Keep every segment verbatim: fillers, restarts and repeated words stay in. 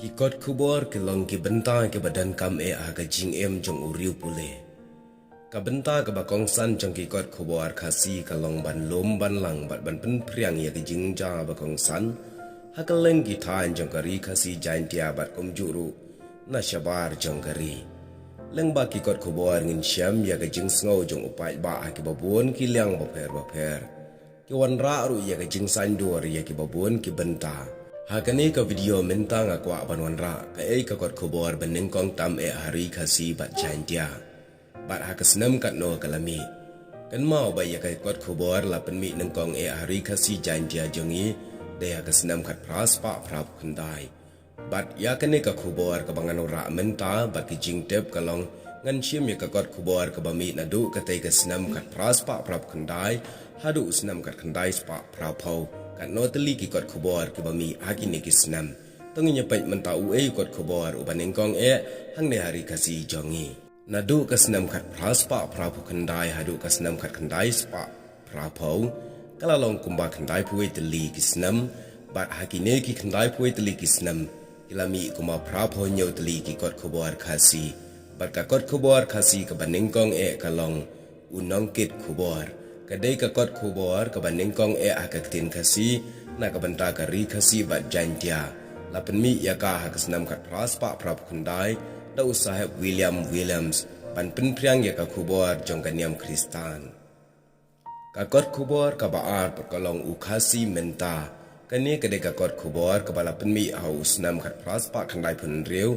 Ki kot khubor ki long ki bynta kiba donkam eh ha ka jingim jong u riew pule. Ka bynta kaba kongsan jong ki kot khubor Khasi ka long ban lum ban lang bad ban pynphriang ïa ka jingjia ba kongsan ha kylleng ki thaiñ jong ka Ri Khasi Jaintia bad kumjuh ruh na shabar jong ka ri. Lyngba ki kot khubor ngin shem ïa ka jingsngew jong u paidbah ha kiba bun ki liang bapher bapher. Ki wanrah ruh ïa ka jingsaiñdur ïa kiba bun ki bynta. Ha kane ka video mynta nga kwah ban wanrah kaei ka kot khubor ba nyngkong tam eh ha Ri Khasi bad Jaintia, bad ha ka snem katno ka la mih. Kynmaw ba ïa ka kot khubor la pynmih nyngkong eh ha Ri Khasi Jaintia jong ngi dei ha ka snem khatphra spah phraphew khyndai. Bad ïa kane ka khubor kaba ngan wanrah mynta bad ki jingtip ka long, ngan shim ïa ka kot khubor kaba mih naduh katei ka snem khatphra spah phraphew khyndai haduh u snem khatkhyndai spah phraphew. Katno tylli ki kot khubor kiba mih ha kine ki snem? To ngin ïa peit mynta uei u kot khubor uba nyngkong eh hangne ha Ri Khasi jong ngi. Naduh ka snem khatphra spah phraphew khyndai haduh ka snem khatkhyndai spah phraphew, ka la long kumba khyndaiphew wei tylli ki snem. Bad ha kine ki khyndaiphew wei tylli ki snem ki la mih kumba phraphew hynñiew tylli ki kot khubor Khasi. Bad ka kot khubor Khasi kaba nyngkong eh ka long U Nongkit Khubor. Ka dei ka kot khubor kaba nyngkong eh ha ka ktien Khasi na ka bynta ka Ri Khasi bad Jaintia. La pynmih ïa ka ha ka snem khatphra spah phraphew khyndai da u Saheb William Williams ban pynphriang ïa ka khubor jong ka niam Khristan. Ka kot khubor kaba ar pat ka long U Khasi Mynta. Kane ka dei ka kot khubor kaba la pynmih ha u snem khatphra spah khyndaiphew hynriew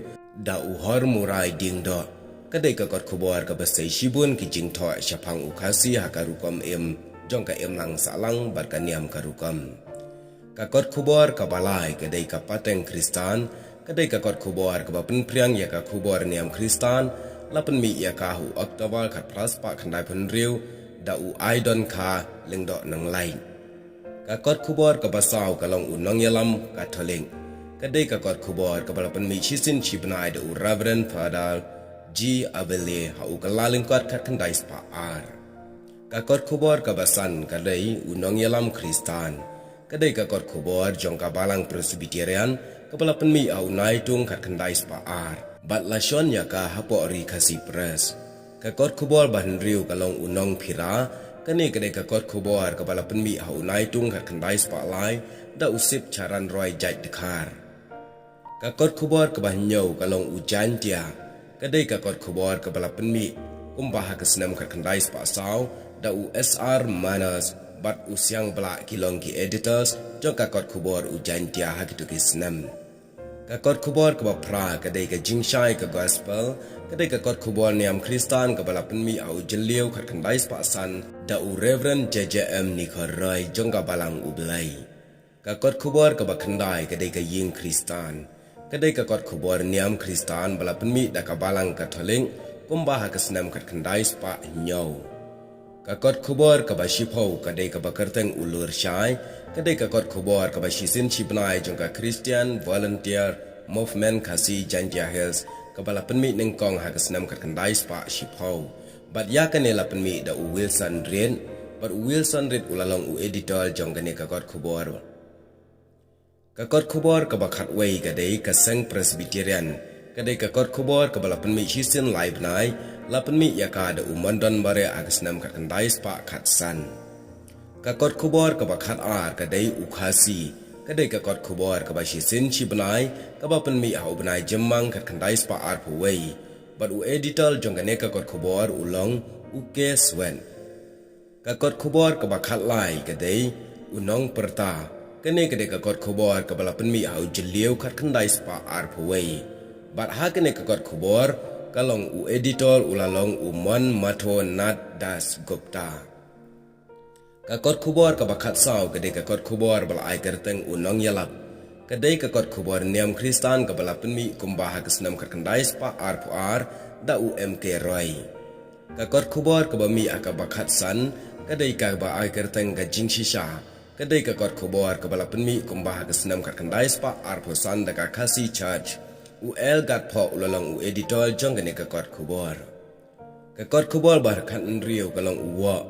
da u Hormurai Diengdoh. Ka dei ka kot khubor kaba sei shibun ki jingthoh shaphang u Khasi ha ka rukom im jong ka imlang sahlang bad ka niam ka rukom. Ka kot khubor kaba lai ka dei ka Pateng Khristan, ka dei ka kot khubor kaba pynphriang ïa ka khubor niam Khristan, la pynmih ïa ka ha u October khatphra spah khyndaiphew hynriew da u Aidon Kha Lyngdoh Nonglait. Ka kot khubor kaba saw ka long U Nongïalam Katholik. Ka dei ka kot khubor kaba la pynmih shisien shi bnai da u Reverend Father G. Avele ha u Kyllalyngkot khatkhyndai spah ar. Ka kot khubor kaba san ka dei U Nongïalam Khristan. Ka dei ka kot khubor jong ka Balang Presbyterian kaba la pynmih ha u Naitung khatkhyndai spah ar bad la shon ïa ka hapoh Ri Khasi Press. Ka kot khubor ba hynriew ka long U Nongphira. Kane ka dei ka kot khubor kaba la pynmih ha u Naitung khatkhyndai spah lai da u Sipcharan Roy Jait Dkhar. Ka kot khubor kaba hynñiew ka long U Jaintia. Ka dei ka kot khubor kaba la pynmih kumba ha ka snem khatkhyndai spah saw da u S R Manas bad u Siang Blah ki long ki editors jong ka kot khubor U Jaintia ha kito ki snem. Ka kot khubor kaba phra ka dei ka Jingshai ka Gospel. Ka dei ka kot khubor niam Khristan kaba la pynmih ha u Jylliew khatkhyndai spah san da u Reverend J J M Nikhor Roy jong ka Balang U Blei. Ka kot khubor kaba khyndai ka dei ka Ïing Khristan. Ka dei ka kot khubor niam Khristan ba la pynmih da ka Balang Katholik kumba ha ka snem khatkhyndai spah hynñiew. Ka kot khubor kaba shiphew ka dei kaba kyrteng U Lurshai. Ka dei ka kot khubor kaba shisien shi bnai jong ka Christian Volunteer Movement Khasi Jaintia Hills kaba la pynmih nyngkong ha ka snem khatkhyndai spah shiphew. Bad ïa kane la pynmih da u Wilson Reid, bad u Wilson Reid u la long u editor jong kane ka kot khubor. Ka kot khubor kaba khatwei ka dei ka Seng Presbyterian. Ka dei ka kot khubor kaba la pynmih shisien lai bnai, la pynmih ïa ka da u Mondon Bareh ha ka snem khatkhyndai spah khatsan. Ka kot khubor kaba khatar ka dei U Khasi. Ka dei ka kot khubor kaba shisien shi bnai kaba pynmih ha u bnai Jymmang khatkhyndai spah arphew wei. Bad u editor jong kane ka kot khubor u long U K Swet. Ka kot khubor kaba khatlai ka dei U Nongpyrta. Kane ka dei ka kot khubor kaba la pynmih ha u Jylliew khatkhyndai spah arphew wei. Bad ha kane ka kot khubor ka long u editor u la long u Mon Matho Nath Das Gupta. Ka kot khubor kaba khatsaw ka dei ka kot khubor ba la ai kyrteng U Nongïalap. Ka dei ka kot khubor niam Khristan kaba la pynmih kumba ha ka snem khatkhyndai spah arphew ar da u M K Roy. Ka kot khubor kaba mih ha kaba khatsan ka dei kaba ai kyrteng ka Jingshisha. Ka dei ka kot khubor kaba la pynmih kumba ha ka snem khatkhyndai spah arphew san da ka Khasi Church. U L Gatphoh u la long u editor jong kane ka kot khubor. Ka kot khubor ba khathynriew ka long U Woh.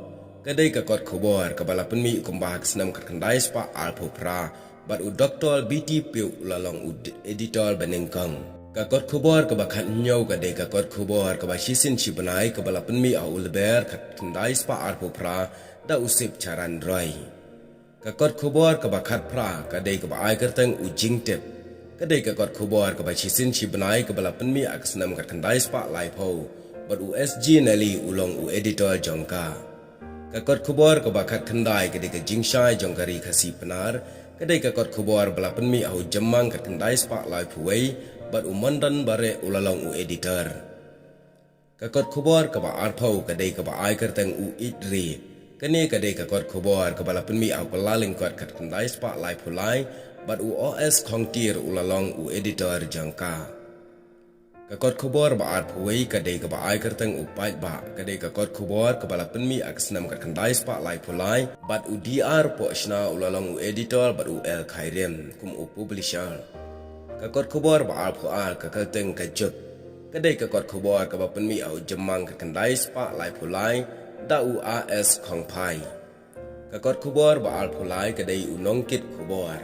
Ka dei ka kot khubor kaba la pynmih kumba ha ka snem khatkhyndai spah arphew phra bad u Doktor B T Piew u la long u d-, editor banyngkong. Ka kot khubor kaba khathynñiew ka dei ka kot khubor kaba shisien shi bnai kaba la pynmih ha u Lber khatkhyndai spah arphew phra da u Sipcharan Roy. Ka kot khubor kaba khatphra ka dei kaba ai kyrteng u Jingtip. Ka dei ka kot khubor kaba shisien shi bnai kaba la pynmih ha ka snem khatkhyndai spah laiphew, bad u S G Neli u long u editor jong ka. Ka kot khubor kaba khatkhyndai ka dei ka Jingshai jong ka Ri Khasi Pnar, ka dei ka kot khubor ba la pynmih ha u Jymmang khatkhyndai spah laiphew wei, bad u Mondon Bareh u la long u editor. Ka kot khubor kaba arphew ka dei kaba ai kyrteng u Ïeit Ri. Kane ka dei ka kot khubor kaba la pynmih ha u Kyllalyngkot khatkhyndai spah laiphew lai, bad u O S Khongtier u la long u editor jong ka. Ka kot khubor ba arphew wei ka dei kaba ai kyrteng u Paidbah, ka dei ka kot khubor kaba la pynmih ha ka snem khatkhyndai spah laiphew lai, bad u D R Pohshna u la long u editor bad u L Khyrim kum u publisher. Ka kot khubor ba arphew ar ka kyrteng Ka Juk. Ka dei ka kot khubor kaba pynmih ha u Jymmang khatkhyndai spah laiphew lai da u A S Khongphai. Ka kot khubor ba arphew lai ka dei u Nongkit Khubor.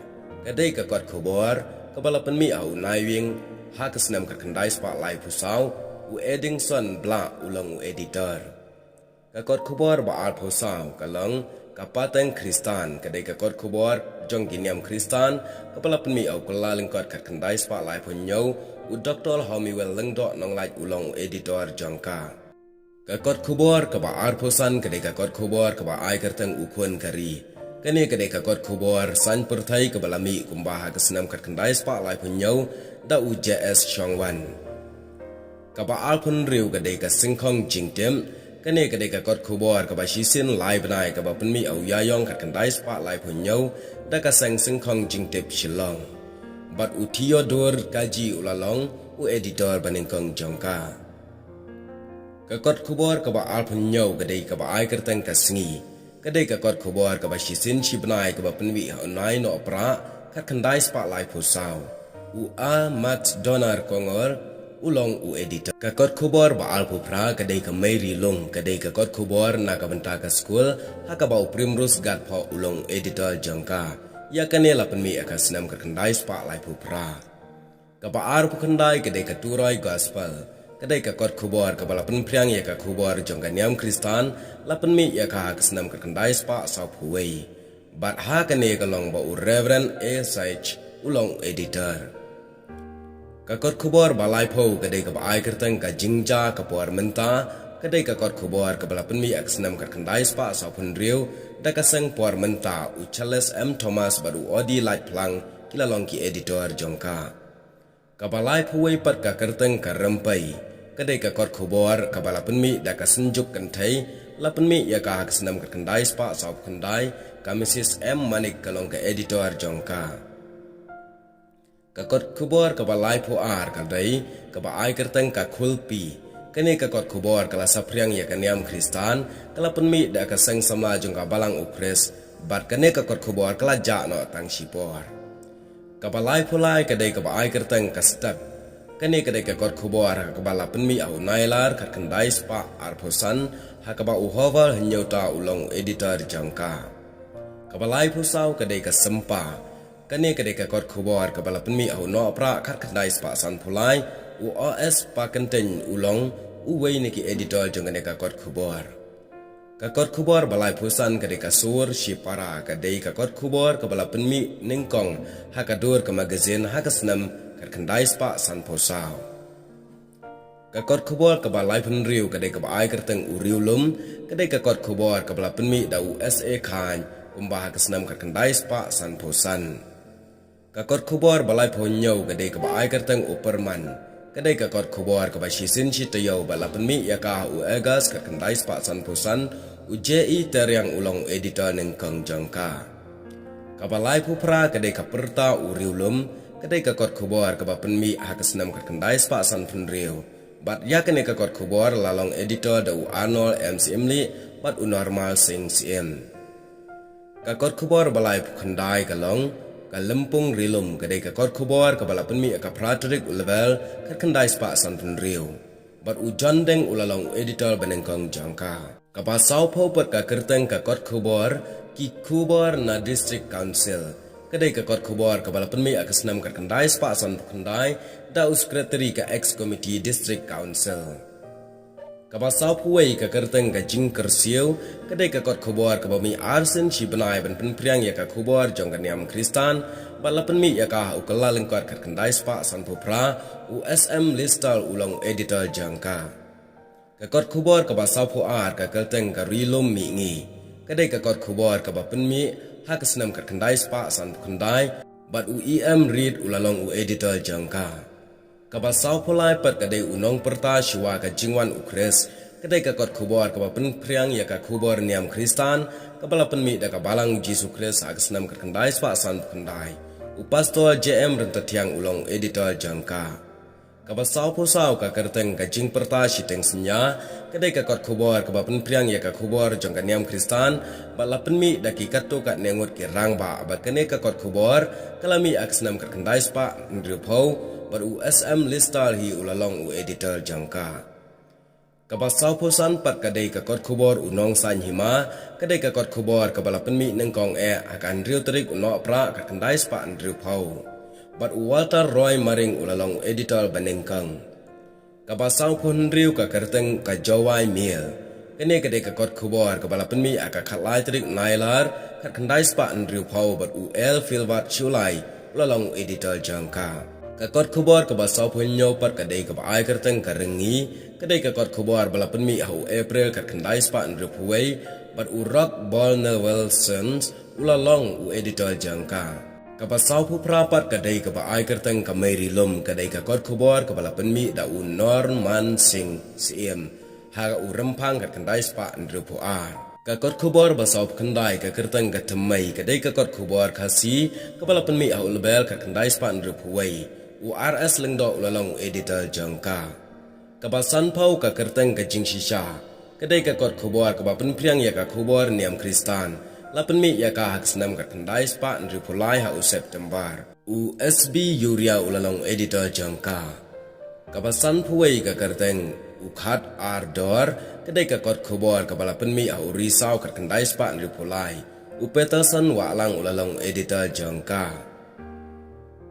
Ka dei ka kot khubor kaba la pynmih ha u Naiwieng ha ka snem khatkhyndai spah laiphew saw, u Edingson Blah u long u editor. Ka kot khubor ba arphew saw ka long Ka Pateng Khristan, ka dei ka kot khubor jong ki niam Khristan, kaba la pynmih ha u Kyllalyngkot khatkhyndai spah laiphew hynñiew, u Doktor Homiwell Lyngdoh Nonglait u long u editor jong ka. Ka kot khubor kaba arphew san ka dei ka kot khubor kaba ai kyrteng U Khun ka Ri. Kane ka dei ka kot khubor saiñ pyrthei kaba la mih kumba ha ka snem khatkhyndai spah laiphew hynñiew da u J S Shongwan. Kaba arphew hynriew ka dei ka Sengkhong Jingtip. Kane ka dei ka kot khubor kaba shisien lai bnai kaba pynmih ha u Ïaïong khatkhyndai spah laiphew hynñiew da ka seng Sengkhong Jingtip Shillong. Bad u Theodore Kaji u la long u editor banyngkong jong ka. Ka kot khubor kaba arphew hynñiew ka dei kaba ai kyrteng Ka Sngi. Ka dei ka kot khubor kaba shisien shi bnai kaba pynmih ha u Nai Nohprah khatkhyndai spah laiphew saw. U A Max Donner Kongor u long u editor. Ka kot khubor ba arphew phra ka dei Ka Mei Ri Lung, ka dei ka kot khubor na ka bynta ka skul, ha kaba u Primrose Gatphoh u long u editor jong ka. Ïa kane la pynmih ha ka snem khatkhyndai spah laiphew phra. Kaba arphew khyndai ka dei Ka Turoi Gospel. Ka dei ka kot khubor kaba la pynphriang ïa ka khubor jong ka niam Khristan, la pynmih ïa ka ha ka snem khatkhyndai spah sawphew wei. Bad ha kane ka long ba u Reverend A Saich u long u editor. Ka kot khubor ba laiphew ka dei kaba ai kyrteng Ka Jingjia ka Por Mynta, ka dei ka kot khubor kaba la pynmih ha ka snem khatkhyndai spah sawphew hynriew da ka seng Por Mynta, u Charles M Thomas bad u Odi Laitphlang ki la long ki editor jong ka. Kaba laiphew wei pat ka kyrteng Ka Rympei. Ka dei ka kot khubor kaba la pynmih da ka Synjuk Kynthei, la pynmih ïa ka ha ka snem khatkhyndai spah sawphew khyndai, ka Missus M Manik ka long ka editor jong ka. Ka kot khubor kaba laiphew ar ka dei kaba ai kyrteng Ka Khulpi. Kane ka kot khubor ka la saphriang ïa ka niam Khristan, ka la pynmih da ka seng samla jong ka Balang U Khrist, bad kane ka kot khubor ka la jah noh tang shipor. Kaba laiphew lai ka dei kaba ai kyrteng Ka Step. Kane ka dei ka kot khubor ha kaba la pynmih ha u Nailar khatkhyndai spah arphew san, ha kaba u Howell Hynñiewta u long u editor jong ka. Kaba laiphew saw ka dei Ka Sympa. Kane ka dei ka kot khubor kaba la pynmih ha u Nohprah khatkhyndai spah sanphew lai, u O S Pakyntein u long uwei na ki editor jong kane ka kot khubor. Ka kot khubor ba laiphew san ka dei Ka Sur Shipara, ka dei ka kot khubor kaba la pynmih nyngkong ha ka dur ka magazine ha ka snem khatkhyndai spah sanphew saw. Ka kot khubor kaba laiphew hynriew ka dei kaba ai kyrteng U Riewlum, ka dei ka kot khubor kaba la pynmih da u S A Khan kumba ha ka snem khatkhyndai spah sanphew san. Ka kot khubor ba laiphew hynñiew ka dei kaba ai kyrteng U Pyrman. Ka dei ka kot khubor kaba shisien shi taïew bad la pynmih ïa ka ha u August khatkhyndai spah sanphew san, u J E Tariang u long u editor nyngkong jong ka. Kaba laiphew phra ka dei Ka Pyrta U Riewlum, ka dei ka kot khubor kaba pynmih ha ka snem khatkhyndai spah sanphew hynriew. Bad ïa kane ka kot khubor la long editor da u Arnold M Syiemlieh bad u Normal Singh Syiem. Ka kot khubor ba laiphew khyndai ka long Ka Lympung Rilum, ka dei ka kot khubor kaba la pynmih ha ka phra tarik u Lber khatkhyndai spah sanphew hynriew. Bad u John Deng u la long u editor banyngkong jong ka. Kaba sawphew pat ka kyrteng ka kot khubor Ki Khubor na District Council. Ka dei ka kot khubor kaba la pynmih ha ka snem khatkhyndai spah sanphew khyndai da u Secretary ka Ex Committee District Council. Kaba sawphew wei ka kyrteng ka jingkyrsiew, ka dei ka kot khubor kaba mih arsien shi bnai ban pynphriang ïa ka khubor jong ka niam Khristan, bad la pynmih ïa ka ha u Kyllalyngkot khatkhyndai spah sanphew phra, u S M Lister u long editor jong ka. Ka kot khubor kaba sawphew ar ka kyrteng ka Ri Lum Mihngi, ka dei ka kot khubor kaba pynmih ha ka snem khatkhyndai spah sanphew khyndai, bad u E M Reid u la long u editor jong ka. Kaba sawphew lai pat ka dei u Nongpyrta Shuwa ka Jingwan u Khrist, ka dei ka kot khubor kaba pynphriang ïa ka khubor niam Khristan, kaba la pynmih da ka Balang Jisu Khrist ha ka snem khatkhyndai spah sanphew khyndai. U Pastor J M Ryntathiang u long editor jong ka. Kaba sawphew saw ka kyrteng ka Jingpyrta Shiteng Synñia, ka dei ka kot khubor kaba pynphriang ïa ka khubor jong ka niam Khristan, bad la pynmih da ki katto katne ngut ki rangbah, bad kane ka kot khubor ka la mih ha ka snem khatkhyndai spah hynriewphew, bad u S M Lister hi u la long u editor jong ka. Kaba sawphew san pat ka dei ka kot khubor u Nongsaiñ Hima, ka dei ka kot khubor kaba la pynmih nyngkong eh ha ka hynriew tarik u Nohprah khatkhyndai spah hynriewphew. Bad u Walter Roy Maring u la long u editor banyngkong. Kaba sawphew hynriew ka kyrteng ka Jowai Mail. Kane ka dei ka kot khubor kaba la pynmih ha ka khatlai tarik Nailar khatkhyndai spah hynriewphew, bad u L Filbert Shullai u la long u editor jong ka. Ka kot khubor kaba sawphew hynñiew pat ka dei kaba ai kyrteng ka Ryngi, ka dei ka kot khubor ba la pynmih ha u April khatkhyndai spah hynriewphew wei, bad u Rock Ball Newell Sims u la long u editor jong ka. Kaba sawphew phra pat ka dei kaba ai kyrteng ka Mei Ri Lum, ka dei ka kot khubor kaba la pynmih da u Norman Singh Syiem ha u Rymphang khatkhyndai spah hynriewphew ar. Ka kot khubor ba sawphew khyndai ka kyrteng ka Thymmei, ka dei ka kot khubor Khasi kaba la pynmih ha u Lber khatkhyndai spah hynriewphew wei. U R S Lyngdoh u la long u editor jong ka. Kaba sanphew ka kyrteng ka Jingshisha, ka dei ka kot khubor kaba pynphriang ïa ka khubor niam Khristan, la pynmih ïa ka ha ka snem khatkhyndai spah hynriewphew lai ha u September. U S B Yuria u la long editor jong ka. Kaba sanphew wei ka kyrteng u Khat Ar Dor, ka dei ka kot khubor kaba la pynmih ha u Risaw khatkhyndai spah hynriewphew lai. U Peterson Wahlang u la long editor jong ka.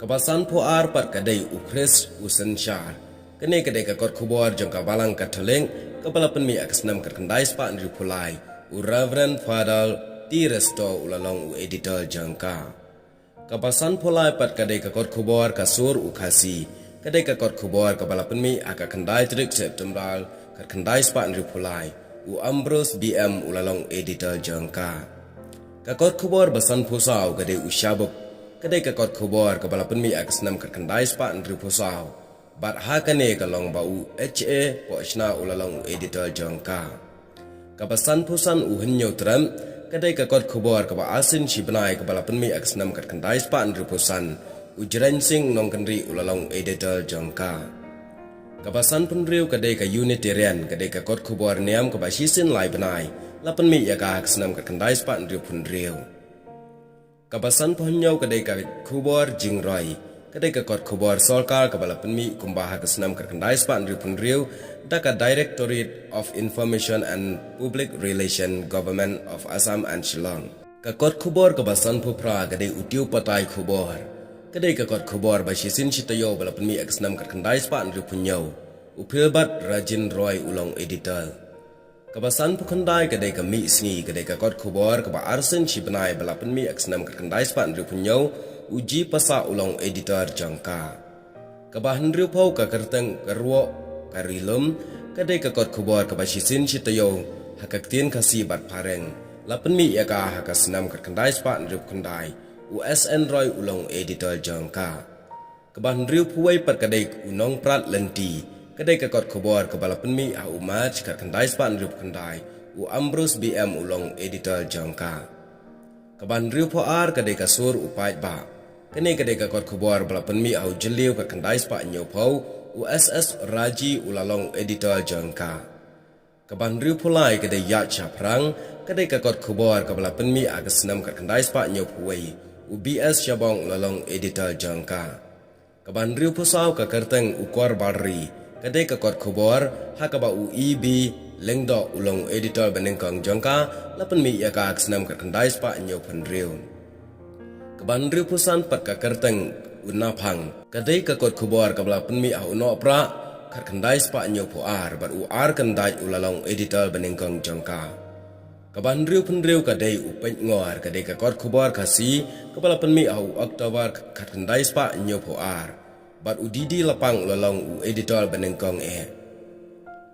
Kaba sanphew ar pat ka dei u Khrist u Synshar. Kane ka dei ka kot khubor jong ka Balang Katholik kaba la pynmih ha ka snem khatkhyndai spah hynriewphew lai. U Reverend Father T Resto u la long u editor jong ka. Kaba sanphew lai pat ka dei ka kot khubor ka Sur u Khasi, ka dei ka kot khubor kaba la pynmih ha ka khyndai tarik September khatkhyndai spah hynriewphew lai. U Ambrose B M u la long editor jong ka. Ka kot khubor ba sanphew saw ka dei u Shabuk, ka dei ka kot khubor kaba la pynmih ha ka snem khatkhyndai spah hynriewphew saw. Bad ha kane ka long ba u H A Pohshna u la long u editor jong ka. Kaba sanphew san u Hynñiewtrep, ka dei ka kot khubor kaba arsien shi bnai kaba la pynmih ha ka snem khatkhyndai spah hynriewphew san. U Jreng Singh Nongkynrih u la long u editor jong ka. Kaba sanphew hynriew ka dei ka Unitarian, ka dei ka kot khubor niam kaba shisien lai bnai, la pynmih ïa ka ha ka snem khatkhyndai spah hynriewphew hynriew. Kaba sanphew hynñiew ka dei ka khubor Jingroi, ka dei ka kot khubor sorkar kaba la pynmih kumba ha ka snem khatkhyndai spah hynriewphew hynriew da ka Directorate of Information and Public Relation, Government of Assam and Shillong. Ka kot khubor kaba sanphew phra ka dei u Tiew Pathai Khubor, ka dei ka kot khubor ba shisien shi taïew ba la pynmih ha ka snem khatkhyndai spah hynriewphew hynñiew. U Philbert Rajin Roy u long editor. Kaba sanphew khyndai ka dei ka Mih Sngi, ka dei ka kot khubor kaba arsien shi bnai ba la pynmih ha ka snem khatkhyndai spah hynriewphew hynñiew. U G Passah u long editor jong ka. Kaba hynriewphew ka kyrteng ka Ruoh ka Ri Lum, ka dei ka kot khubor kaba shisien shi taïew ha ka ktien Khasi bad Phareng, la pynmih ïa ka ha ka snem khatkhyndai spah hynriewphew khyndai. U S N Roy u long editor jong ka. Kaba hynriewphew wei pat ka dei u Nongprat Lynti, ka dei ka kot khubor kaba la pynmih ha u March khatkhyndai spah hynriewphew khyndai. U Ambrose B M u long editor jong ka. Kaba hynriewphew ar ka dei ka Sur u Paidbah, kane ka dei ka kot khubor ba la pynmih ha u Jylliew khatkhyndai spah hynñiewphew. U S S Raji u la long editor jong ka. Kaba hynriewphew lai ka dei Ïaid Shaphrang, ka dei ka kot khubor kaba la pynmih ha ka snem khatkhyndai spah hynñiewphew wei. U B S Shabong u la long editor jong ka. Kaba hynriewphew saw ka kyrteng u Korbar Ri, ka dei ka kot khubor ha kaba u E B Lyngdoh u long editor banyngkong jong ka, la pynmih ïa ka ha ka snem khatkhyndai spah hynñiewphew hynriew. Kaba hynriewphew san pat ka kyrteng u Naphang, ka dei ka kot khubor kaba la pynmih ha u Nohprah khatkhyndai spah hynñiewphew ar, bad u R Kyndait u la long editor banyngkong jong ka. Kaba hynriewphew hynriew ka dei u Peitngor, ka dei ka kot khubor Khasi kaba la pynmih ha u October khatkhyndai spah hynñiewphew ar, bad u D D Lapang u la long u editor banyngkong eh.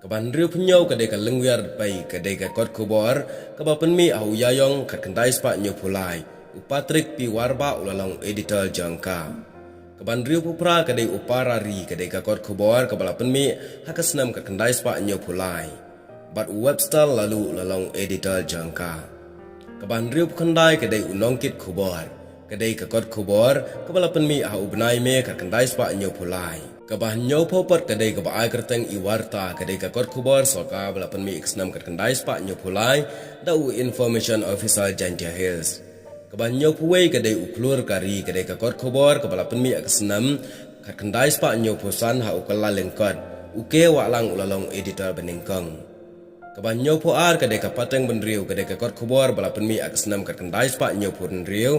Kaba hynriewphew hynñiew ka dei ka Lyngwiar Dpei, ka dei ka kot khubor kaba pynmih ha u Ïaïong khatkhyndai spah hynñiewphew lai, u Patrick P Warbah u la long editor jong ka. Kaba hynriewphew phra ka dei u Para Ri, ka dei ka kot khubor kaba la pynmih ha ka snem khatkhyndai spah hynñiewphew lai, bad u Webster Laloo u la long editor jong ka. Kaba hynriewphew khyndai ka dei u Nongkit Khubor, ka dei ka kot khubor kaba la pynmih ha u bnai May khatkhyndai spah hynñiewphew lai. Kaba hynñiewphew pat ka dei kaba ai kyrteng i Warta, ka dei ka kot khubor sorkar ba la pynmih ha ka snem khatkhyndai spah hynñiewphew lai da u Information Officer Jaintia Hills. Kaba hynñiewphew wei ka dei u Khlur ka Ri, ka dei ka kot khubor kaba la pynmih ha ka snem khatkhyndai spah hynñiewphew san ha u Kylla Lyngkot, u K Wahlang u la long editor banyngkong. Kaba hynñiewphew ar ka dei ka Pateng Bynriew, ka dei ka kot khubor ba la pynmih ha ka snem khatkhyndai spah hynñiewphew hynriew,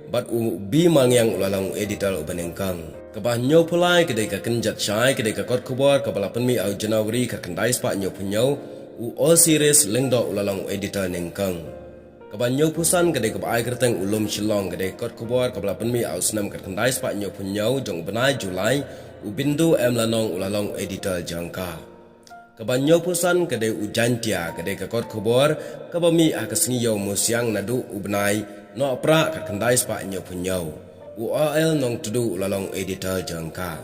bad u B Malngiang u la long editor u banyngkong. Kaba hynñiewphew lai ka dei ka Kynjat Shai, ka dei ka kot khubor kaba la pynmih ha u January khatkhyndai spah hynñiewphew hynñiew, u Osiris Lyngdoh u la long editor nyngkong. Kaba hynñiewphew san ka dei kaba ai kyrteng u Lum Shillong, ka dei ka kot khubor kaba la pynmih ha u snem khatkhyndai spah hynñiewphew hynñiew jong u bnai July, u Bindu M Lanong u la long editor jong ka. Kaba hynñiewphew san ka dei u Jaintia, ka dei ka kot khubor kaba mih ha ka sngi Ïew Musiang naduh u bnai Nohprah khatkhyndai spah hynñiewphew hynñiew, u O L Nongtdu u la long editor jong ka.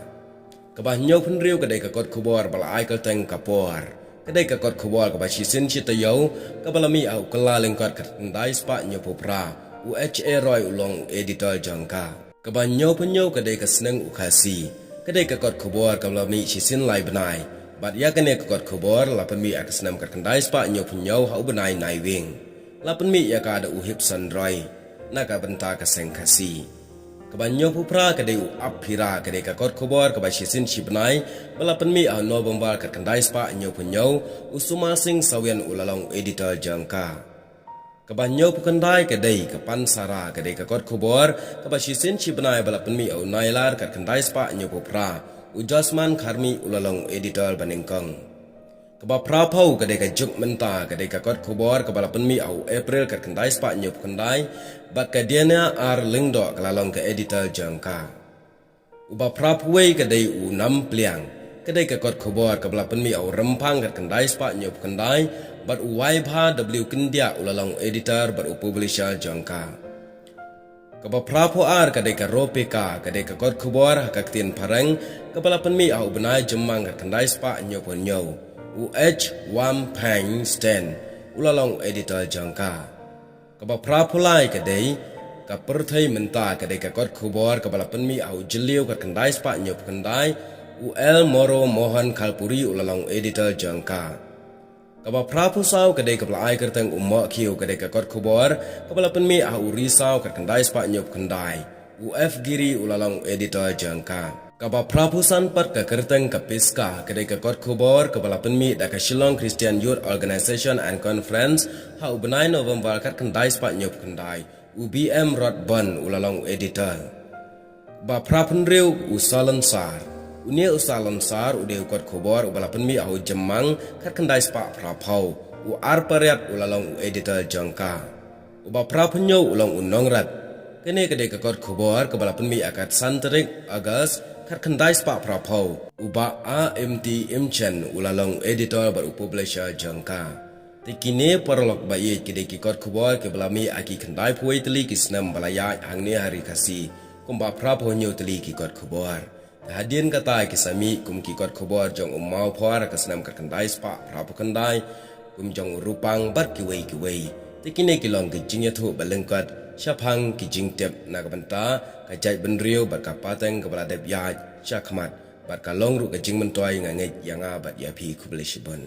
Kaba hynñiewphew hynriew ka dei ka kot khubor ba la ai kyrteng Ka Por, ka dei ka kot khubor kaba shisien shi taïew kaba la mih ha u Kylla Lyngkot khatkhyndai spah hynñiewphew phra, u H A Roy u long editor jong ka. Kaba hynñiewphew hynñiew ka dei ka Sneng u Khasi, ka dei ka kot khubor kaba la mih shisien lai bnai, bad ïa kane ka kot khubor la pynmih ha ka snem khatkhyndai spah hynñiewphew hynñiew ha u bnai Naiwieng. La pynmih ïa ka da u Hipson Roy na ka bynta ka seng Khasi. Kaba hynñiewphew phra ka dei u Ap Phira, ka dei ka kot khubor kaba shisien shi bnai ba la pynmih ha u November khatkhyndai spah hynñiewphew hynñiew, u Suma Singh Sawian u la long editor jong ka. Kaba hynñiewphew khyndai ka dei ka Pansara, ka dei ka kot khubor kaba shisien shi bnai ba la pynmih ha u Nailar khatkhyndai spah hynñiewphew phra, u Josman Kharmi u la long editor banyngkong. Kaba phraphew ka dei ka Juk Mynta, ka dei ka kot khubor kaba la pynmih ha u April khatkhyndai spah hynñiewphew khyndai, bad ka Diana R Lyngdoh ka la long ka editor jong ka. Uba phraphew wei ka dei u Nam Pliang, ka dei ka kot khubor kaba la pynmih ha u Rymphang khatkhyndai spah hynñiewphew khyndai, bad u Waibha W Kyndiah u la long editor bad u publisher jong ka. Kaba phraphew ar ka dei ka Ropeka, ka dei ka kot khubor ha ka ktien Phareng kaba la pynmih ha u bnai Jymmang khatkhyndai spah hynñiewphew hynñiew, u H Wamphang Sten u la long editor jong ka. Kaba phraphew lai ka dei ka Pyrthei Mynta, ka dei ka kot khubor kaba la pynmih ha u Jylliew khatkhyndai spah hynñiewphew khyndai, u L Moro Mohan Khalpuri u la long editor jong ka. Kaba phraphew saw ka dei kaba la ai kyrteng u Mohkhiew, ka dei ka kot khubor kaba la pynmih ha u Risaw khatkhyndai spah hynñiewphew khyndai, u F Giri u la long editor jong ka. Kaba phraphew san pat ka kyrteng ka Piska, ka dei ka kot khubor kaba la pynmih da ka Shillong Christian Youth Organisation and Conference ha u bnai November khatkhyndai spah hynñiewphew khyndai, u B M Rodbon u la long editor. Ba phraphew hynriew u Salonsar. Une u Salonsar u dei u kot khubor uba la pynmih ha u Jymmang khatkhyndai spah phraphew, u Arpariat u la long u editor jong ka. Uba phraphew hynñiew u long u Nongrat. Kane ka dei ka kot khubor kaba la pynmih ha ka san tarik August khatkhyndai spah phraphew, u Bah A M T Imchen u la long u editor bad u publisher jong ka. Te kine paralok ba ïeit ki dei ki kot khubor kiba la mih ha ki khyndaiphew wei tylli ki snem ba la ïaid hangne ha Ri Khasi, kumba phraphew hynñiew tylli ki kot khubor. Te hadien kata ki sa mih kum ki kot khubor jong u Mawphor ha ka snem khatkhyndai spah phraphew khyndai, kum jong u Rupang bad kiwei kiwei. Te kine ki long ki jingïathuh ba lyngkot shaphang ki jingtip na ka bynta ka jaitbynriew bad ka pateng kaba la dep ïaid shakhmat, bad ka long ruh ka jingmyntoi. Nga ngeit ïa nga bad ïa phi, khublei shibun.